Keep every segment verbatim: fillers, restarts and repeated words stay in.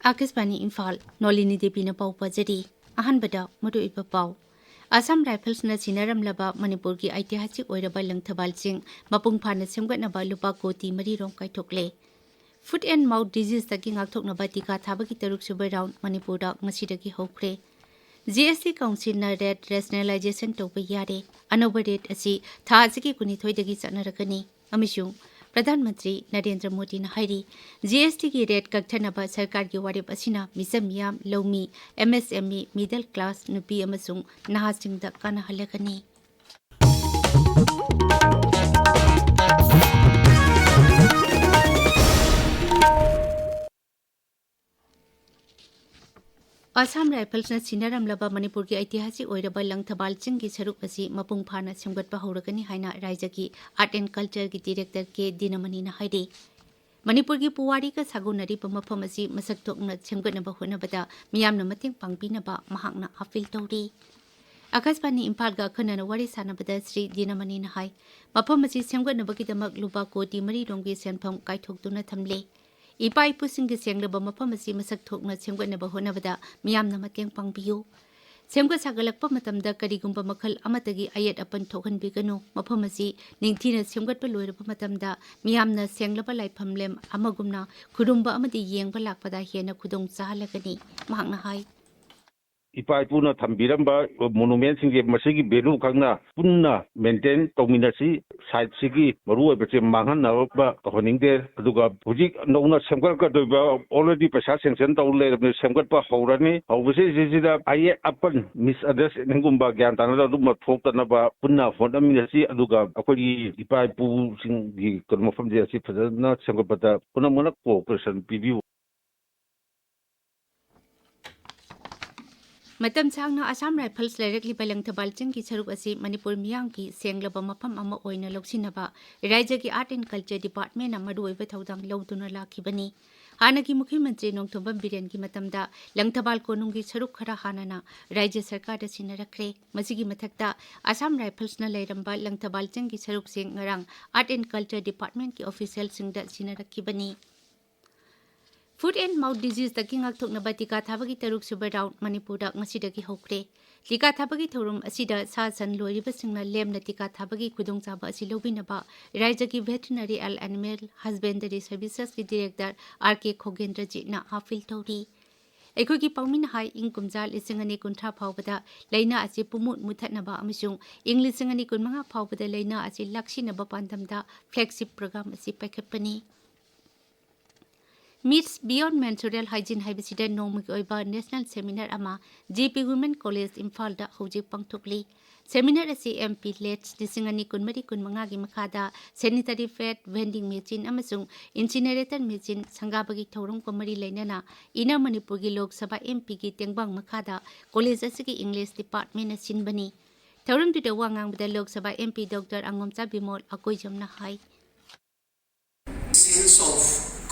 ꯑꯥꯀꯥꯁꯕꯥꯅꯤ ꯏꯝꯐꯥꯜ, ꯅꯣꯂꯤꯅꯤ ꯗꯦꯕꯤꯅ ꯄꯥꯎ ꯄꯥꯖꯔꯤ꯫ ꯑꯍꯥꯟꯕꯗ ꯃꯔꯨꯑꯣꯏꯕ ꯄꯥꯎ꯫ ꯑꯁꯥꯝ ꯔꯥꯏꯐꯜꯁꯅ ꯁꯤꯟꯅꯔꯝꯂꯕ ꯃꯅꯤꯄꯨꯔꯒꯤ ꯑꯩꯇꯤꯍꯥꯁꯤꯛ ꯑꯣꯏꯔꯕ ꯂꯪꯊꯕꯥꯜ ꯆꯤꯡ ꯃꯄꯨꯡ ꯐꯥꯅ ꯁꯦꯝꯒꯠꯅꯕ ꯂꯨꯄꯥ ꯀꯣꯇꯤ ꯃꯔꯤ ꯔꯣꯝ ꯀꯥꯏꯊꯣꯛꯂꯦ꯫ Foot and mouth diseaseꯇꯒꯤ ꯉꯥꯛꯊꯣꯛꯅꯕ ꯇꯤꯀꯥ ꯊꯥꯕꯒꯤ ꯇꯔꯨꯛꯁꯨꯕ round ꯃꯅꯤꯄꯨꯔꯗ ꯉꯁꯤꯗꯒꯤ ꯍꯧꯈ꯭ꯔꯦ꯫ G S T councilꯅ rate rationalization ꯇꯧꯕ ꯌꯥꯔꯦ꯫ ꯑꯅꯧꯕ rate ꯑꯁꯤ ꯊꯥ ꯑꯁꯤꯒꯤ ꯀꯨꯟꯅꯤꯊꯣꯏꯗꯒꯤ ꯆꯠꯅꯔꯛꯀꯅꯤ꯫ ꯑꯃꯁꯨꯡ ꯄ꯭ꯔꯙꯥꯟ ꯃꯟꯇ꯭ꯔꯤ ꯅꯔꯦꯟꯗ꯭ꯔ ꯃꯣꯗꯤꯅ ꯍꯥꯏꯔꯤ, G S Tꯒꯤ rate ꯀꯛꯊꯅꯕ ꯁꯔꯀꯥꯔꯒꯤ ꯋꯥꯔꯦꯞ ꯑꯁꯤꯅ ꯃꯤꯆꯝ ꯃꯤꯌꯥꯝ, ꯂꯧꯃꯤ, M S M E, middle class, ꯅꯨꯄꯤ ꯑꯃꯁꯨꯡ ꯅꯍꯥꯁꯤꯡꯗ ꯀꯥꯟꯅꯍꯜꯂꯒꯅꯤ꯫ ꯑꯁꯥꯝ ꯔꯥꯏꯐꯜꯁꯅ ꯁꯤꯟꯅꯔꯝꯂꯕ ꯃꯅꯤꯄꯨꯔꯒꯤ ꯑꯩꯇꯤꯍꯥꯁꯤꯛ ꯑꯣꯏꯔꯕ ꯂꯪꯊꯕꯥꯜ ꯆꯤꯡꯒꯤ ꯁꯔꯨꯛ ꯑꯁꯤ ꯃꯄꯨꯡ ꯐꯥꯅ ꯁꯦꯝꯒꯠꯄ ꯍꯧꯔꯒꯅꯤ ꯍꯥꯏꯅ ꯔꯥꯏꯖ꯭ꯌꯒꯤ Art and Cultureꯒꯤ directorꯀꯦ ꯗꯤꯅꯃꯅꯤꯅ ꯍꯥꯏꯔꯤ꯫ ꯃꯅꯤꯄꯨꯔꯒꯤ ꯄꯨꯋꯥꯔꯤꯒ ꯁꯥꯒꯣꯟꯅꯔꯤꯕ ꯃꯐꯝ ꯑꯁꯤ ꯃꯁꯛ ꯊꯣꯛꯅ ꯁꯦꯝꯒꯠꯅꯕ ꯍꯣꯠꯅꯕꯗ ꯃꯤꯌꯥꯝꯅ ꯃꯇꯦꯡ ꯄꯥꯡꯕꯤꯅꯕ ꯃꯍꯥꯛꯅ appeal ꯇꯧꯔꯤ꯫ ꯑꯥꯀꯥꯁꯕꯥꯅꯤ ꯏꯝꯐꯥꯜꯒ ꯑꯈꯟꯅꯅ ꯋꯥꯔꯤ ꯁꯥꯟꯅꯕꯗ ꯁ꯭ꯔꯤ ꯗꯤꯅꯃꯅꯤꯅ ꯍꯥꯏ, ꯃꯐꯝ ꯑꯁꯤ ꯁꯦꯝꯒꯠꯅꯕꯒꯤꯗꯃꯛ ꯂꯨꯄꯥ ꯀꯣꯇꯤ ꯃꯔꯤ ꯔꯣꯝꯒꯤ ꯁꯦꯟꯐꯝ ꯀꯥꯏꯊꯣꯛꯇꯨꯅ ꯊꯝꯂꯦ꯫ ꯏꯄꯥ ꯏꯄꯨꯁꯤꯡꯒꯤ ꯁꯦꯡꯂꯕ ꯃꯐꯝ ꯑꯁꯤ ꯃꯁꯛ ꯊꯣꯛꯅ ꯁꯦꯝꯒꯠꯅꯕ ꯍꯣꯠꯅꯕꯗ ꯃꯤꯌꯥꯝꯅ ꯃꯇꯦꯡ ꯄꯥꯡꯕꯤꯌꯨ꯫ ꯁꯦꯝꯒꯠ ꯁꯥꯒꯠꯂꯛꯄ ꯃꯇꯝꯗ ꯀꯔꯤꯒꯨꯝꯕ ꯃꯈꯜ ꯑꯃꯠꯇꯒꯤ ꯑꯌꯦꯠ ꯑꯄꯟ ꯊꯣꯛꯍꯟꯕꯤꯒꯅꯨ꯫ ꯃꯐꯝ ꯑꯁꯤ ꯅꯤꯡꯊꯤꯅ ꯁꯦꯝꯒꯠꯄ ꯂꯣꯏꯔꯕ ꯃꯇꯝꯗ ꯃꯤꯌꯥꯝꯅ ꯁꯦꯡꯂꯕ ꯂꯥꯏꯐꯝꯂꯦꯟ ꯑꯃꯒꯨꯝꯅ ꯈꯨꯔꯨꯝꯕ ꯑꯃꯗꯤ ꯌꯦꯡꯕ ꯂꯥꯛꯄꯗ ꯍꯦꯟꯅ ꯈꯨꯗꯣꯡ ꯆꯥꯍꯜꯂꯒꯅꯤ, ꯃꯍꯥꯛꯅ ꯍꯥꯏ꯫ ꯏꯄꯥ ꯏꯄꯨꯅ ꯊꯝꯕꯤꯔꯝꯕ monumentꯁꯤꯡꯁꯦ ꯃꯁꯤꯒꯤ value ꯈꯪꯅ ꯄꯨꯟꯅ maintain ꯇꯧꯃꯤꯟꯅꯁꯤ꯫ Siteꯁꯤꯒꯤ ꯃꯔꯨꯑꯣꯏꯕꯁꯦ ꯃꯥꯡꯍꯟꯅꯕ ꯇꯧꯍꯟꯅꯤꯡꯗꯦ꯫ ꯑꯗꯨꯒ ꯍꯧꯖꯤꯛ ꯅꯧꯅ ꯁꯦꯝꯒꯠꯀꯗꯣꯏꯕ already ꯄꯩꯁꯥ sanction ꯇꯧ ꯂꯩꯔꯕꯅꯤ, ꯁꯦꯝꯒꯠꯄ ꯍꯧꯔꯅꯤ꯫ ꯍꯧꯕꯁꯤꯗꯩꯁꯤꯗ ꯑꯌꯦꯠ ꯑꯄꯟ, misunderstandingꯒꯨꯝꯕ, ꯒ꯭ꯌꯥꯟ ꯇꯥꯅꯗꯕ ꯑꯗꯨꯝꯕ ꯊꯣꯛꯇꯅꯕ ꯄꯨꯟꯅ ꯍꯣꯠꯅꯃꯤꯟꯅꯁꯤ꯫ ꯑꯗꯨꯒ ꯑꯩꯈꯣꯏꯒꯤ ꯏꯄꯥ ꯏꯄꯨꯁꯤꯡꯒꯤ ꯀꯩꯅꯣ ꯃꯐꯝꯁꯦ ꯑꯁꯤ ꯐꯖꯅ ꯁꯦꯝꯒꯠꯄꯗ ꯄꯨꯝꯅꯃꯛꯅ cooperation ꯄꯤꯕꯤꯌꯨ꯫ ꯃꯇꯝ ꯁꯥꯡꯅ ꯑꯁꯥꯝ ꯔꯥꯏꯐꯜꯁ ꯂꯩꯔꯛꯂꯤꯕ ꯂꯪꯊꯕꯥꯜ ꯆꯤꯡꯒꯤ ꯁꯔꯨꯛ ꯑꯁꯤ ꯃꯅꯤꯄꯨꯔ ꯃꯤꯌꯥꯝꯒꯤ ꯁꯦꯡꯂꯕ ꯃꯐꯝ ꯑꯃ ꯑꯣꯏꯅ ꯂꯧꯁꯤꯟꯅꯕ ꯔꯥꯏꯖ꯭ꯌꯒꯤ Art and Culture Departmentꯅ ꯃꯔꯨꯑꯣꯏꯕ ꯊꯧꯗꯥꯡ ꯂꯧꯗꯨꯅ ꯂꯥꯛꯈꯤꯕꯅꯤ꯫ ꯍꯥꯟꯅꯒꯤ ꯃꯨꯈ꯭ꯌ ꯃꯟꯇ꯭ꯔꯤ ꯅꯣꯡꯊꯣꯝꯕꯝ ꯕꯤꯔꯦꯟꯒꯤ ꯃꯇꯝꯗ ꯂꯪꯊꯕꯥꯜ ꯀꯣꯅꯨꯡꯒꯤ ꯁꯔꯨꯛ ꯈꯔ ꯍꯥꯟꯅꯅ ꯔꯥꯏꯖ꯭ꯌ ꯁꯔꯀꯥꯔꯗ ꯁꯤꯟꯅꯔꯛꯈ꯭ꯔꯦ꯫ ꯃꯁꯤꯒꯤ ꯃꯊꯛꯇ ꯑꯁꯥꯝ ꯔꯥꯏꯐꯜꯁꯅ ꯂꯩꯔꯝꯕ ꯂꯪꯊꯕꯥꯜ ꯆꯤꯡꯒꯤ ꯁꯔꯨꯛꯁꯤꯡ ꯉꯔꯥꯡ Art and Culture Departmentꯀꯤ officialꯁꯤꯡꯗ ꯁꯤꯟꯅꯔꯛꯈꯤꯕꯅꯤ꯫ Foot and mouth diseaseꯇꯒꯤ ꯉꯥꯛꯊꯣꯛꯅꯕ ꯇꯤꯀꯥ ꯊꯥꯕꯒꯤ ꯇꯔꯨꯛ ꯁꯨꯕ round ꯃꯅꯤꯄꯨꯔꯗ ꯉꯁꯤꯗꯒꯤ ꯍꯧꯈ꯭ꯔꯦ꯫ ꯇꯤꯀꯥ ꯊꯥꯕꯒꯤ ꯊꯧꯔꯝ ꯑꯁꯤꯗ ꯁꯥ ꯁꯟ ꯂꯣꯏꯔꯤꯕꯁꯤꯡꯅ ꯂꯦꯝꯅ ꯇꯤꯀꯥ ꯊꯥꯕꯒꯤ ꯈꯨꯗꯣꯡꯆꯥꯕ ꯑꯁꯤ ꯂꯧꯕꯤꯅꯕ ꯔꯥꯖ꯭ꯌꯒꯤ Veterinary and Animal Husbandry Servicesꯀꯤ Director R K ꯈꯣꯒꯦꯟꯗ꯭ꯔꯖꯤꯠꯅ appeal ꯇꯧꯔꯤ꯫ ꯑꯩꯈꯣꯏꯒꯤ ꯄꯥꯎꯃꯤꯅ ꯍꯥꯏ, ꯏꯪ ꯀꯨꯝꯖꯥ ꯂꯤꯁꯤꯡ ꯑꯅꯤ ꯀꯨꯟꯊ꯭ꯔꯥ ꯐꯥꯎꯕꯗ ꯂꯥꯏꯅꯥ ꯑꯁꯤ ꯄꯨꯝꯃꯨꯠ ꯃꯨꯊꯠꯅꯕ ꯑꯃꯁꯨꯡ ꯏꯪ ꯂꯤꯁꯤꯡ ꯑꯅꯤ ꯀꯨꯟꯃꯉꯥ ꯐꯥꯎꯕꯗ ꯂꯥꯏꯅꯥ ꯑꯁꯤ ꯂꯥꯛꯁꯤꯟꯅꯕ ꯄꯥꯟꯗꯝꯗ flagship program ꯑꯁꯤ ꯄꯥꯏꯈꯠꯄꯅꯤ꯫ Myths Beyond Menstrual Hygiene ꯍꯥꯏꯕꯁꯤꯗ ꯅꯣꯡꯃꯒꯤ ꯑꯣꯏꯕ national seminar ꯑꯃ G P Women College ꯏꯝꯐꯥꯜꯗ ꯍꯧꯖꯤꯛ ꯄꯥꯡꯊꯣꯛꯂꯤ꯫ Seminar ꯑꯁꯤ M P L A T ꯁ ꯂꯤꯁꯤꯡ ꯑꯅꯤ ꯀꯨꯟꯃꯔꯤ ꯀꯨꯟꯃꯉꯥꯒꯤ ꯃꯈꯥꯗ sanitary pad vending machine ꯑꯃꯁꯨꯡ incinerator machine ꯁꯪꯒꯥꯕꯒꯤ ꯊꯧꯔꯝꯒ ꯃꯔꯤ ꯂꯩꯅꯅ ꯏꯅ ꯃꯅꯤꯄꯨꯔꯒꯤ ꯂꯣꯛ ꯁꯚꯥ M P ꯒꯤ ꯇꯦꯡꯕꯥꯡ ꯃꯈꯥꯗ college ꯑꯁꯤꯒꯤ English departmentꯅ ꯁꯤꯟꯕꯅꯤ꯫ ꯊꯧꯔꯝꯗꯨꯗ ꯋꯥ ꯉꯥꯡꯕꯗ Lok Sabha M P Doctor ꯑꯉꯣꯝꯆꯥ Bimol ꯑꯀꯣꯏꯖꯝꯅ high. Sense of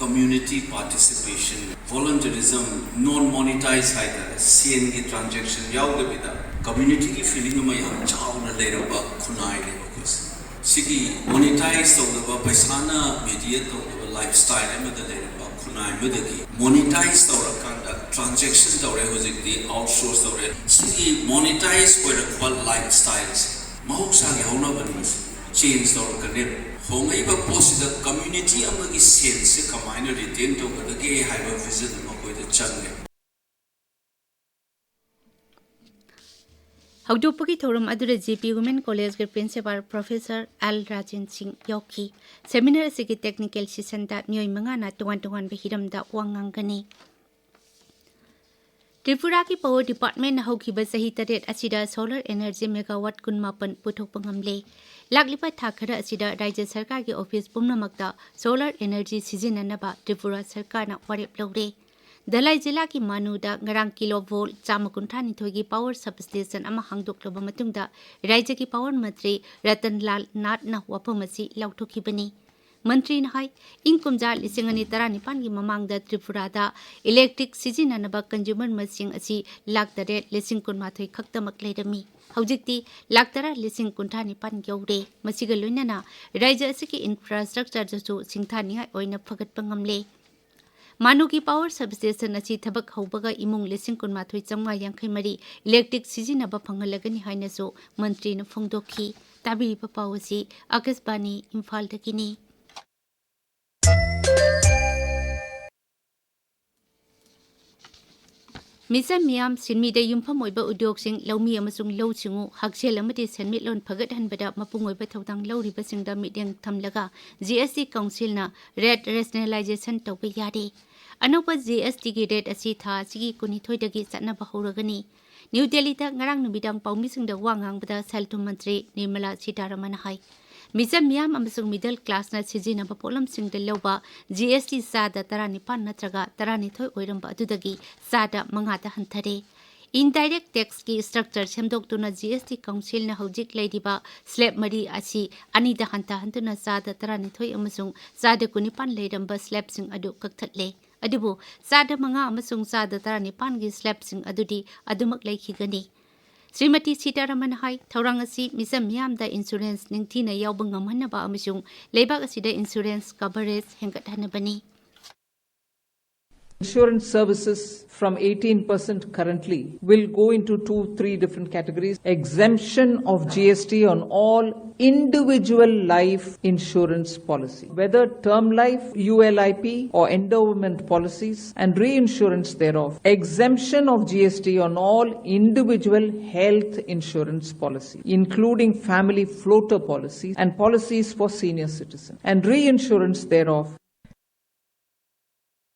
community participation, volunteerism, non monetize ꯍꯥꯏꯇꯥꯔꯦ, ꯁꯦꯟꯒꯤ transaction ꯌꯥꯎꯗꯕꯤꯗ communityꯒꯤ feeling ꯑꯃ ꯌꯥꯝ ꯆꯥꯎꯅ ꯂꯩꯔꯝꯕ ꯈꯨꯟꯅꯥꯏꯅꯦꯕ ꯑꯩꯈꯣꯏꯁꯦ꯫ ꯁꯤꯒꯤ monetize ꯇꯧꯗꯕ, ꯄꯩꯁꯥꯅ mediate ꯇꯧꯗꯕ lifestyle ꯑꯃꯗ ꯂꯩꯔꯝꯕ ꯈꯨꯟꯅꯥꯏ ꯑꯃꯗꯒꯤ monetize ꯇꯧꯔꯀꯥꯟꯗ transaction ꯇꯧꯔꯦ, ꯍꯧꯖꯤꯛꯇꯤ outsource ꯇꯧꯔꯦ꯫ ꯁꯤꯒꯤ monetize ꯑꯣꯏꯔꯛꯄ lifestyleꯁꯦ ꯃꯍꯧꯁꯥꯒꯤ ꯍꯧꯅꯕꯅꯤ, ꯃꯁꯤ change ꯇꯧꯔꯛꯀꯅꯦꯕ꯫ ꯍꯣꯡꯉꯛꯏꯕ ꯄꯣꯠꯁꯤꯗ community ꯑꯃꯒꯤ ꯁꯦꯟꯁꯦ ꯀꯃꯥꯏꯅ retain ꯇꯧꯒꯗꯒꯦ ꯍꯥꯏꯕ vision ꯑꯃ ꯑꯩꯈꯣꯏꯗ ꯆꯪꯉꯦ꯫ ꯍꯧꯗꯣꯛꯄꯒꯤ ꯊꯧꯔꯝ ꯑꯗꯨꯗ G P Women Collegeꯀꯤ Principal Professor L Rajen ꯁꯤꯡ ꯌꯥꯎꯈꯤ꯫ Seminar ꯑꯁꯤꯒꯤ technical sessionꯗ ꯃꯤꯑꯣꯏ ꯃꯉꯥꯅ ꯇꯣꯉꯥꯟ ꯇꯣꯉꯥꯟꯕ ꯍꯤꯔꯝꯗ ꯋꯥ ꯉꯥꯡꯒꯅꯤ꯫ ꯇ꯭ꯔꯤꯄꯨꯔꯥꯒꯤ power departmentꯅ ꯍꯧꯈꯤꯕ ꯆꯍꯤ ꯇꯔꯦꯠ ꯑꯁꯤꯗ solar energy megawatt ꯀꯨꯟꯃꯥꯄꯟ ꯄꯨꯊꯣꯛꯄ ꯉꯝꯂꯦ꯫ ꯂꯥꯛꯂꯤꯕ ꯊꯥ ꯈꯔ ꯑꯁꯤꯗ ꯔꯥꯖ꯭ꯌ ꯁꯔꯀꯥꯔꯒꯤ office ꯄꯨꯝꯅꯃꯛꯇ solar energy ꯁꯤꯖꯤꯟꯅꯅꯕ ꯇ꯭ꯔꯤꯄꯨꯔꯥ ꯁꯔꯀꯥꯔꯅ ꯋꯥꯔꯦꯞ ꯂꯧꯔꯦ꯫ ꯙꯂꯥꯏ ꯖꯤꯂꯥꯒꯤ ꯃꯥꯅꯨꯗ ꯉꯔꯥꯡ kilovolt ꯆꯥꯝꯃ ꯀꯨꯟꯊ꯭ꯔꯥ ꯅꯤꯊꯣꯏꯒꯤ power substation ꯑꯃ ꯍꯥꯡꯗꯣꯛꯂꯕ ꯃꯇꯨꯡꯗ ꯔꯥꯖ꯭ꯌꯒꯤ power ꯃꯟꯇ꯭ꯔꯤ ꯔꯇꯟꯂꯥꯜ ꯅꯥꯊꯅ ꯋꯥꯐꯝ ꯑꯁꯤ ꯂꯥꯎꯊꯣꯛꯈꯤꯕꯅꯤ꯫ ꯃꯟꯇ꯭ꯔꯤꯅ ꯍꯥꯏ, ꯏꯪ ꯀꯨꯝꯖꯥ ꯂꯤꯁꯤꯡ ꯑꯅꯤ ꯇꯔꯥꯅꯤꯄꯥꯟꯒꯤ ꯃꯃꯥꯡꯗ ꯇ꯭ꯔꯤꯄꯨꯔꯥꯗ electric ꯁꯤꯖꯤꯟꯅꯅꯕ consumer ꯃꯁꯤꯡ ꯑꯁꯤ ꯂꯥꯈ ꯇꯔꯦꯠ ꯂꯤꯁꯤꯡ ꯀꯨꯟꯃꯥꯊꯣꯏ ꯈꯛꯇꯃꯛ ꯂꯩꯔꯝꯃꯤ꯫ ꯍꯧꯖꯤꯛꯇꯤ ꯂꯥꯈ ꯇꯔꯥ ꯂꯤꯁꯤꯡ ꯀꯨꯟꯊ꯭ꯔꯥ ꯅꯤꯄꯥꯟ ꯌꯧꯔꯦ꯫ ꯃꯁꯤꯒ ꯂꯣꯏꯅꯅ ꯔꯥꯖ꯭ꯌ ꯑꯁꯤꯒꯤ infrastructureꯗꯁꯨ ꯁꯤꯡꯊꯥꯅꯤꯡꯉꯥꯏ ꯑꯣꯏꯅ ꯐꯒꯠꯄ ꯉꯝꯂꯦ꯫ ꯃꯥꯅꯨꯒꯤ power substation ꯑꯁꯤ ꯊꯕꯛ ꯍꯧꯕꯒ ꯏꯃꯨꯡ ꯂꯤꯁꯤꯡ ꯀꯨꯟꯃꯥꯊꯣꯏ ꯆꯥꯝꯃꯉꯥ ꯌꯥꯡꯈꯩ ꯃꯔꯤ electric ꯁꯤꯖꯤꯟꯅꯕ ꯐꯪꯍꯜꯂꯒꯅꯤ ꯍꯥꯏꯅꯁꯨ ꯃꯟꯇ꯭ꯔꯤꯅ ꯐꯣꯡꯗꯣꯛꯈꯤ꯫ ꯇꯥꯕꯤꯔꯤꯕ ꯄꯥꯎ ꯑꯁꯤ ꯑꯥꯀꯥꯁꯕꯥꯅꯤ ꯏꯝꯐꯥꯜꯗꯒꯤꯅꯤ꯫ ꯃꯤꯆꯝ ꯃꯤꯌꯥꯝ, ꯁꯤꯟꯃꯤꯗ ꯌꯨꯝꯐꯝ ꯑꯣꯏꯕ ꯎꯗ꯭ꯌꯣꯒꯁꯤꯡ, ꯂꯧꯃꯤ ꯑꯃꯁꯨꯡ ꯂꯧꯎ ꯁꯤꯡꯎ, ꯍꯛꯁꯦꯜ ꯑꯃꯗꯤ ꯁꯦꯟꯃꯤꯠꯂꯣꯟ ꯐꯒꯠꯍꯟꯕꯗ ꯃꯄꯨꯡ ꯑꯣꯏꯕ ꯊꯧꯗꯥꯡ ꯂꯧꯔꯤꯕꯁꯤꯡꯗ ꯃꯤꯠꯌꯦꯡ ꯊꯝꯂꯒ G S T councilꯅ rate rationalization ꯇꯧꯕ ꯌꯥꯔꯦ꯫ ꯑꯅꯧꯕ G S Tꯒꯤ rate ꯑꯁꯤ ꯊꯥ ꯑꯁꯤꯒꯤ ꯀꯨꯟꯅꯤꯊꯣꯏꯗꯒꯤ ꯆꯠꯅꯕ ꯍꯧꯔꯒꯅꯤ꯫ ꯅ꯭ꯌꯨ ꯗꯦꯜꯂꯤꯗ ꯉꯔꯥꯡ ꯅꯨꯃꯤꯗꯥꯡ ꯄꯥꯎꯃꯤꯁꯤꯡꯗ ꯋꯥ ꯉꯥꯡꯕꯗ ꯁꯦꯜ ꯊꯨꯝ ꯃꯟꯇ꯭ꯔꯤ ꯅꯤꯔꯃꯂꯥ ꯁꯤꯇꯥꯔꯥꯃꯟꯅ ꯍꯥꯏ, ꯃꯤꯆꯝ ꯃꯤꯌꯥꯝ ꯑꯃꯁꯨꯡ middle classꯅ ꯁꯤꯖꯤꯟꯅꯕ ꯄꯣꯠꯂꯝꯁꯤꯡꯗ ꯂꯧꯕ G S T ꯆꯥꯗ ꯇꯔꯥꯅꯤꯄꯥꯟ ꯅꯠꯇ꯭ꯔꯒ ꯇꯔꯥꯅꯤꯊꯣꯏ ꯑꯣꯏꯔꯝꯕ ꯑꯗꯨꯗꯒꯤ ꯆꯥꯗ ꯃꯉꯥꯗ ꯍꯟꯊꯔꯦ꯫ Indirect taxꯀꯤ structure ꯁꯦꯝꯗꯣꯛꯇꯨꯅ G S T councilꯅ ꯍꯧꯖꯤꯛ ꯂꯩꯔꯤꯕ slab ꯃꯔꯤ ꯑꯁꯤ ꯑꯅꯤꯗ ꯍꯟꯊꯍꯟꯗꯨꯅ ꯆꯥꯗ ꯇꯔꯥꯅꯤꯊꯣꯏ ꯑꯃꯁꯨꯡ ꯆꯥꯗ ꯀꯨꯟꯅꯤꯄꯥꯟ ꯂꯩꯔꯝꯕ slabꯁꯤꯡ ꯑꯗꯨ ꯀꯛꯊꯠꯂꯦ꯫ ꯑꯗꯨꯕꯨ ꯆꯥꯗ ꯃꯉꯥ ꯑꯃꯁꯨꯡ ꯆꯥꯗ ꯇꯔꯥꯅꯤꯄꯥꯟꯒꯤ slabꯁꯤꯡ ꯑꯗꯨꯗꯤ ꯑꯗꯨꯃꯛ ꯂꯩꯈꯤꯒꯅꯤ꯫ ꯁ꯭ꯔꯤꯃꯇꯤ ꯁꯤꯇꯥꯔꯥꯃꯟꯅ ꯍꯥꯏ, ꯊꯧꯔꯥꯡ ꯑꯁꯤ ꯃꯤꯆꯝ ꯃꯤꯌꯥꯝꯗ insurance ꯅꯤꯡꯊꯤꯅ ꯌꯥꯎꯕ ꯉꯝꯍꯟꯅꯕ ꯑꯃꯁꯨꯡ ꯂꯩꯕꯥꯛ ꯑꯁꯤꯗ insurance coverage ꯍꯦꯟꯒꯠꯍꯟꯅꯕꯅꯤ꯫ Insurance services from eighteen percent currently will go into two, three different categories. Exemption of G S T on all individual life insurance policy, whether term life, U L I P, or endowment policies and reinsurance thereof. Exemption of G S T on all individual health insurance policy, including family floater policies and policies for senior citizens, and reinsurance thereof.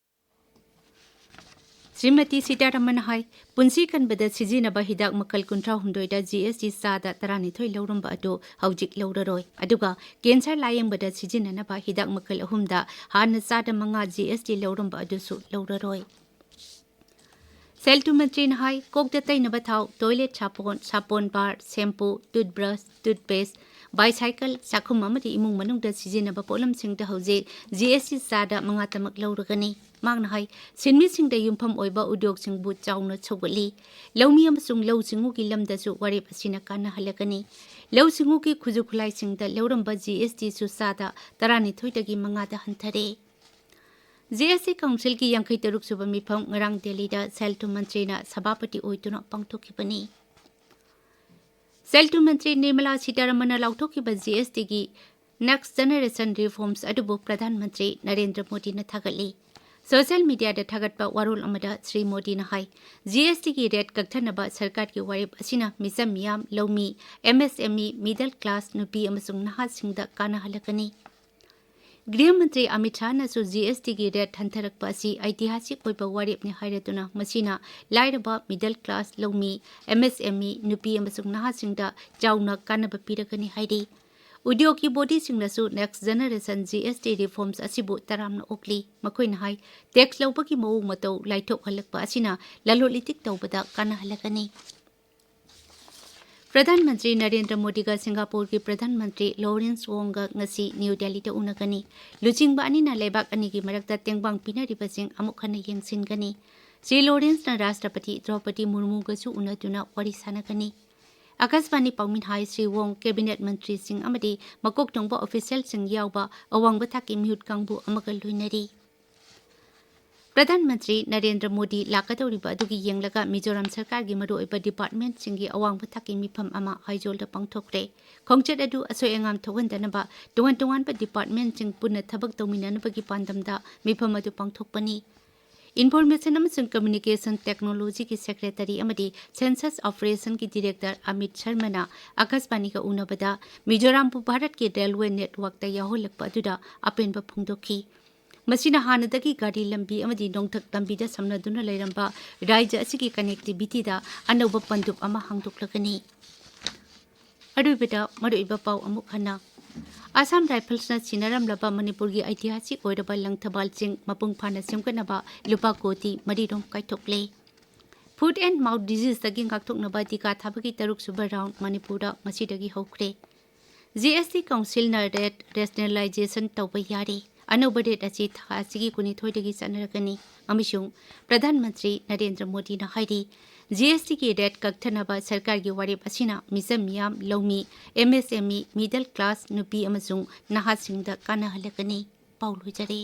Shrimati ꯁꯤꯇꯥꯔꯥꯃꯟꯅ ꯍꯥꯏ, ꯄꯨꯟꯁꯤ ꯀꯟꯕꯗ ꯁꯤꯖꯤꯟꯅꯕ ꯍꯤꯗꯥꯛ ꯃꯈꯜ ꯀꯨꯟꯊ꯭ꯔꯥ ꯍꯨꯝꯗꯣꯏꯗ G S T ꯆꯥꯗ ꯇꯔꯥꯅꯤꯊꯣꯏ ꯂꯧꯔꯝꯕ ꯑꯗꯨ ꯍꯧꯖꯤꯛ ꯂꯧꯔꯔꯣꯏ꯫ ꯑꯗꯨꯒ cancer ꯂꯥꯌꯦꯡꯕꯗ ꯁꯤꯖꯤꯟꯅꯅꯕ ꯍꯤꯗꯥꯛ ꯃꯈꯜ ꯑꯍꯨꯝꯗ ꯍꯥꯟꯅ ꯆꯥꯗ ꯃꯉꯥ G S T ꯂꯧꯔꯝꯕ ꯑꯗꯨꯁꯨ ꯂꯧꯔꯔꯣꯏ꯫ ꯁꯦꯜ ꯊꯨꯝ ꯃꯟꯇ꯭ꯔꯤꯅ ꯍꯥꯏ, ꯀꯣꯛꯇ ꯇꯩꯅꯕ ꯊꯥꯎ, toilet ꯁꯥꯄꯣꯟ, ꯁꯥꯄꯣꯟ bar, shampoo, toothbrush, toothpaste, bicycle, ꯆꯥꯛꯈꯨꯝ ꯑꯃꯗꯤ ꯏꯃꯨꯡ ꯃꯅꯨꯡꯗ ꯁꯤꯖꯤꯟꯅꯕ ꯄꯣꯠꯂꯝꯁꯤꯡꯗ ꯍꯧꯖꯤꯛ G S T ꯆꯥꯗ ꯃꯉꯥꯇꯃꯛ ꯂꯧꯔꯒꯅꯤ꯫ ꯃꯍꯥꯛꯅ ꯍꯥꯏ, ꯁꯤꯟꯃꯤꯁꯤꯡꯗ ꯌꯨꯝꯐꯝ ꯑꯣꯏꯕ ꯎꯗ꯭ꯌꯣꯒꯁꯤꯡꯕꯨ ꯆꯥꯎꯅ ꯁꯧꯒꯠꯂꯤ꯫ ꯂꯧꯃꯤ ꯑꯃꯁꯨꯡ ꯂꯧꯎ ꯁꯤꯡꯎꯒꯤ ꯂꯝꯗꯁꯨ ꯋꯥꯔꯦꯞ ꯑꯁꯤꯅ ꯀꯥꯟꯅꯍꯜꯂꯒꯅꯤ꯫ ꯂꯧꯎ ꯁꯤꯡꯎꯒꯤ ꯈꯨꯠꯁꯨ ꯈꯨꯠꯂꯥꯏꯁꯤꯡꯗ ꯂꯧꯔꯝꯕ G S Tꯁꯨ ꯆꯥꯗ ꯇꯔꯥꯅꯤꯊꯣꯏꯗꯒꯤ ꯃꯉꯥꯗ ꯍꯟꯊꯔꯦ꯫ ꯖꯤ ꯑꯦꯁ ꯇꯤ ꯀꯥꯎꯟꯁꯤꯜꯒꯤ ꯌꯥꯡꯈꯩ ꯇꯔꯨꯛ ꯁꯨꯕ ꯃꯤꯐꯝ ꯉꯔꯥꯡ ꯗꯦꯜꯂꯤꯗ ꯁꯦꯜ ꯊꯨꯝ ꯃꯟꯇ꯭ꯔꯤꯅ ꯁꯚꯥꯄꯇꯤ ꯑꯣꯏꯗꯨꯅ ꯄꯥꯡꯊꯣꯛꯈꯤꯕꯅꯤ꯫ ꯁꯦꯜ ꯊꯨꯝ ꯃꯟꯇ꯭ꯔꯤ ꯅꯤꯔꯃꯂꯥ ꯁꯤꯇꯥꯔꯥꯃꯟꯅ ꯂꯥꯎꯊꯣꯛꯈꯤꯕ ꯖꯤ ꯑꯦꯁ ꯇꯤꯒꯤ Next Generation Reforms ꯑꯗꯨꯕꯨ ꯄ꯭ꯔꯙꯥꯟ ꯃꯟꯇ꯭ꯔꯤ ꯅꯔꯦꯟꯗ꯭ꯔ ꯃꯣꯗꯤꯅ ꯊꯥꯒꯠꯂꯤ꯫ ꯁꯣꯁꯤꯌꯦꯜ ꯃꯤꯗꯤꯌꯥꯗ ꯊꯥꯒꯠꯄ ꯋꯥꯔꯣꯜ ꯑꯃꯗ ꯁ꯭ꯔꯤ ꯃꯣꯗꯤꯅ ꯍꯥꯏ, ꯖꯤ ꯑꯦꯁ ꯇꯤꯒꯤ ꯔꯦꯠ ꯀꯛꯊꯅꯕ ꯁꯔꯀꯥꯔꯒꯤ ꯋꯥꯔꯦꯞ ꯑꯁꯤꯅ ꯃꯤꯆꯝ ꯃꯤꯌꯥꯝ, ꯂꯧꯃꯤ, ꯑꯦꯝ ꯑꯦꯁ ꯑꯦꯝ ꯏ, ꯃꯤꯗꯜ ꯀ꯭ꯂꯥꯁ, ꯅꯨꯄꯤ ꯑꯃꯁꯨꯡ ꯅꯍꯥꯁꯤꯡꯗ ꯀꯥꯟꯅꯍꯜꯂꯛꯀꯅꯤ꯫ ꯒ꯭ꯔꯤꯍ ꯃꯟꯇ꯭ꯔꯤ ꯑꯃꯤꯠ ꯁꯥꯍꯅꯁꯨ ꯖꯤ ꯑꯦꯁ ꯇꯤꯒꯤ ꯔꯦꯠ ꯍꯟꯊꯔꯛꯄ ꯑꯁꯤ ꯑꯩꯇꯤꯍꯥꯁꯤꯛ ꯑꯣꯏꯕ ꯋꯥꯔꯦꯞꯅꯤ ꯍꯥꯏꯔꯗꯨꯅ ꯃꯁꯤꯅ ꯂꯥꯏꯔꯕ, ꯃꯤꯗꯜ ꯀ꯭ꯂꯥꯁ, ꯂꯧꯃꯤ, ꯑꯦꯝ ꯑꯦꯁ ꯑꯦꯝ ꯏ, ꯅꯨꯄꯤ ꯑꯃꯁꯨꯡ ꯅꯍꯥꯁꯤꯡꯗ ꯆꯥꯎꯅ ꯀꯥꯟꯅꯕ ꯄꯤꯔꯒꯅꯤ ꯍꯥꯏꯔꯤ꯫ ꯎꯗ꯭ꯌꯣꯒꯀꯤ ꯕꯣꯗꯤꯁꯤꯡꯅꯁꯨ Next Generation ꯖꯤ ꯑꯦꯁ ꯇꯤ Reforms ꯑꯁꯤꯕꯨ ꯇꯔꯥꯝꯅ ꯑꯣꯛꯂꯤ꯫ ꯃꯈꯣꯏꯅ ꯍꯥꯏ, ꯇꯦꯛꯁ ꯂꯧꯕꯒꯤ ꯃꯑꯣꯡ ꯃꯇꯧ ꯂꯥꯏꯊꯣꯛꯍꯜꯂꯛꯄ ꯑꯁꯤꯅ ꯂꯂꯣꯟ ꯏꯇꯤꯛ ꯇꯧꯕꯗ ꯀꯥꯟꯅꯍꯜꯂꯒꯅꯤ꯫ ꯄ꯭ꯔꯙꯥꯟ ꯃꯟꯇ꯭ꯔꯤ ꯅꯔꯦꯟꯗ꯭ꯔ ꯃꯣꯗꯤꯒ ꯁꯤꯡꯒꯥꯄꯨꯔꯒꯤ ꯄ꯭ꯔꯙꯥꯟ ꯃꯟꯇ꯭ꯔꯤ ꯂꯣꯔꯦꯟꯁ ꯋꯣꯡꯒ ꯉꯁꯤ ꯅ꯭ꯌꯨ ꯗꯦꯜꯂꯤꯗ ꯎꯅꯒꯅꯤ꯫ ꯂꯨꯆꯤꯡꯕ ꯑꯅꯤꯅ ꯂꯩꯕꯥꯛ ꯑꯅꯤꯒꯤ ꯃꯔꯛꯇ ꯇꯦꯡꯕꯥꯡ ꯄꯤꯅꯔꯤꯕꯁꯤꯡ ꯑꯃꯨꯛ ꯍꯟꯅ ꯌꯦꯡꯁꯤꯟꯒꯅꯤ꯫ ꯁ꯭ꯔꯤ ꯂꯣꯔꯦꯟꯁꯅ ꯔꯥꯁꯇ꯭ꯔꯄꯇꯤ ꯗ꯭ꯔꯧꯄꯗꯤ ꯃꯨꯔꯃꯨꯒꯁꯨ ꯎꯅꯗꯨꯅ ꯋꯥꯔꯤ ꯁꯥꯟꯅꯒꯅꯤ꯫ ꯑꯀꯥꯁꯕꯥꯅꯤ ꯄꯥꯎꯃꯤꯅ ꯍꯥꯏ, ꯁ꯭ꯔꯤ ꯋꯣꯡ ꯀꯦꯕꯤꯅꯦꯠ ꯃꯟꯇ꯭ꯔꯤꯁꯤꯡ ꯑꯃꯗꯤ ꯃꯀꯣꯛ ꯊꯣꯡꯕ ꯑꯣꯐꯤꯁꯤꯌꯦꯜꯁꯤꯡ ꯌꯥꯎꯕ ꯑꯋꯥꯡꯕ ꯊꯥꯛꯀꯤ ꯃꯤꯍꯨꯠ ꯀꯥꯡꯕꯨ ꯑꯃꯒ ꯂꯣꯏꯅꯔꯤ꯫ ꯄ꯭ꯔꯙꯥꯟ ꯃꯟꯇ꯭ꯔꯤ ꯅꯔꯦꯟꯗ꯭ꯔ ꯃꯣꯗꯤ ꯂꯥꯛꯀꯗꯧꯔꯤꯕ ꯑꯗꯨꯒꯤ ꯌꯦꯡꯂꯒ ꯃꯤꯖꯣꯔꯥꯝ ꯁꯔꯀꯥꯔꯒꯤ ꯃꯔꯨꯑꯣꯏꯕ ꯗꯤꯄꯥꯔꯠꯃꯦꯟꯠꯁꯤꯡꯒꯤ ꯑꯋꯥꯡꯕ ꯊꯥꯛꯀꯤ ꯃꯤꯐꯝ ꯑꯃ ꯑꯥꯏꯖꯣꯜꯗ ꯄꯥꯡꯊꯣꯛꯈ꯭ꯔꯦ꯫ ꯈꯣꯡꯆꯠ ꯑꯗꯨ ꯑꯁꯣꯏ ꯑꯉꯥꯝ ꯊꯣꯛꯍꯟꯗꯅꯕ ꯇꯣꯉꯥꯟ ꯇꯣꯉꯥꯟꯕ ꯗꯤꯄꯥꯔꯠꯃꯦꯟꯠꯁꯤꯡ ꯄꯨꯟꯅ ꯊꯕꯛ ꯇꯧꯃꯤꯟꯅꯅꯕꯒꯤ ꯄꯥꯟꯗꯝꯗ ꯃꯤꯐꯝ ꯑꯗꯨ ꯄꯥꯡꯊꯣꯛꯄꯅꯤ꯫ ꯏꯟꯐꯣꯔꯃꯦꯁꯟ ꯑꯃꯁꯨꯡ ꯀꯝꯃ꯭ꯌꯨꯅꯤꯀꯦꯁꯟ ꯇꯦꯛꯅꯣꯂꯣꯖꯤꯒꯤ ꯁꯦꯀ꯭ꯔꯦꯇꯔꯤ ꯑꯃꯗꯤ ꯁꯦꯟꯁꯁ ꯑꯣꯄꯔꯦꯁꯟꯒꯤ ꯗꯤꯔꯦꯛꯇꯔ ꯑꯃꯤꯠ ꯁꯔꯃꯅ ꯑꯀꯥꯁꯕꯥꯅꯤꯒ ꯎꯅꯕꯗ ꯃꯤꯖꯣꯔꯥꯝꯕꯨ ꯚꯥꯔꯠꯀꯤ ꯔꯦꯜꯋꯦ ꯅꯦꯠꯋꯥꯔꯛꯇ ꯌꯥꯎꯍꯜꯂꯛꯄ ꯑꯗꯨꯗ ꯑꯄꯦꯟꯕ ꯐꯣꯡꯗꯣꯛꯈꯤ꯫ ꯃꯁꯤꯅ ꯍꯥꯟꯅꯗꯒꯤ ꯒꯥꯔꯤ ꯂꯝꯕꯤ ꯑꯃꯗꯤ ꯅꯣꯡꯊꯛ ꯂꯝꯕꯤꯗ ꯁꯝꯅꯗꯨꯅ ꯂꯩꯔꯝꯕ ꯔꯥꯖ꯭ꯌ ꯑꯁꯤꯒꯤ ꯀꯅꯦꯛꯇꯤꯚꯤꯇꯤꯗ ꯑꯅꯧꯕ ꯄꯟꯗꯨꯞ ꯑꯃ ꯍꯥꯡꯗꯣꯛꯂꯒꯅꯤ꯫ ꯑꯔꯣꯏꯕꯗ ꯃꯔꯨꯑꯣꯏꯕ ꯄꯥꯎ ꯑꯃꯨꯛ ꯍꯟꯅ꯫ ꯑꯁꯥꯝ ꯔꯥꯏꯐꯜꯁꯅ ꯁꯤꯟꯅꯔꯝꯂꯕ ꯃꯅꯤꯄꯨꯔꯒꯤ ꯑꯩꯇꯤꯍꯥꯁꯤꯛ ꯑꯣꯏꯔꯕ ꯂꯪꯊꯕꯥꯜ ꯆꯤꯡ ꯃꯄꯨꯡ ꯐꯥꯅ ꯁꯦꯝꯒꯠꯅꯕ ꯂꯨꯄꯥ ꯀꯣꯇꯤ ꯃꯔꯤ ꯔꯣꯝ ꯀꯥꯏꯊꯣꯛꯂꯦ꯫ Foot and mouth diseaseꯇꯒꯤ ꯉꯥꯛꯊꯣꯛꯅꯕ ꯇꯤꯀꯥ ꯊꯥꯕꯒꯤ ꯇꯔꯨꯛ ꯁꯨꯕ ꯔꯥꯎꯟ ꯃꯅꯤꯄꯨꯔꯗ ꯉꯁꯤꯗꯒꯤ ꯍꯧꯈ꯭ꯔꯦ꯫ ꯖꯤ ꯑꯦꯁ ꯇꯤ ꯀꯥꯎꯟꯁꯤꯜꯅ ꯔꯦꯠ ꯔꯦꯁꯅꯦꯂꯥꯏꯖꯦꯁꯟ ꯇꯧꯕ ꯌꯥꯔꯦ꯫ ꯑꯅꯧꯕ ꯔꯦꯠ ꯑꯁꯤ ꯊꯥ ꯑꯁꯤꯒꯤ ꯀꯨꯟꯅꯤꯊꯣꯏꯗꯒꯤ ꯆꯠꯅꯔꯒꯅꯤ ꯑꯃꯁꯨꯡ ꯄ꯭ꯔꯙꯥꯟ ꯃꯟꯇ꯭ꯔꯤ ꯅꯔꯦꯟꯗ꯭ꯔ ꯃꯣꯗꯤꯅ ꯍꯥꯏꯔꯤ, ꯖꯤ ꯑꯦꯁ ꯇꯤꯒꯤ ꯔꯦꯠ ꯀꯛꯊꯅꯕ ꯁꯔꯀꯥꯔꯒꯤ ꯋꯥꯔꯦꯞ ꯑꯁꯤꯅ ꯃꯤꯆꯝ ꯃꯤꯌꯥꯝ, ꯂꯧꯃꯤ, ꯑꯦꯝ ꯑꯦꯁ ꯑꯦꯝ ꯏ, ꯃꯤꯗꯜ ꯀ꯭ꯂꯥꯁ, ꯅꯨꯄꯤ ꯑꯃꯁꯨꯡ ꯅꯍꯥꯁꯤꯡꯗ ꯀꯥꯟꯅꯍꯜꯂꯛꯀꯅꯤ꯫ ꯄꯥꯎ ꯂꯣꯏꯖꯔꯦ꯫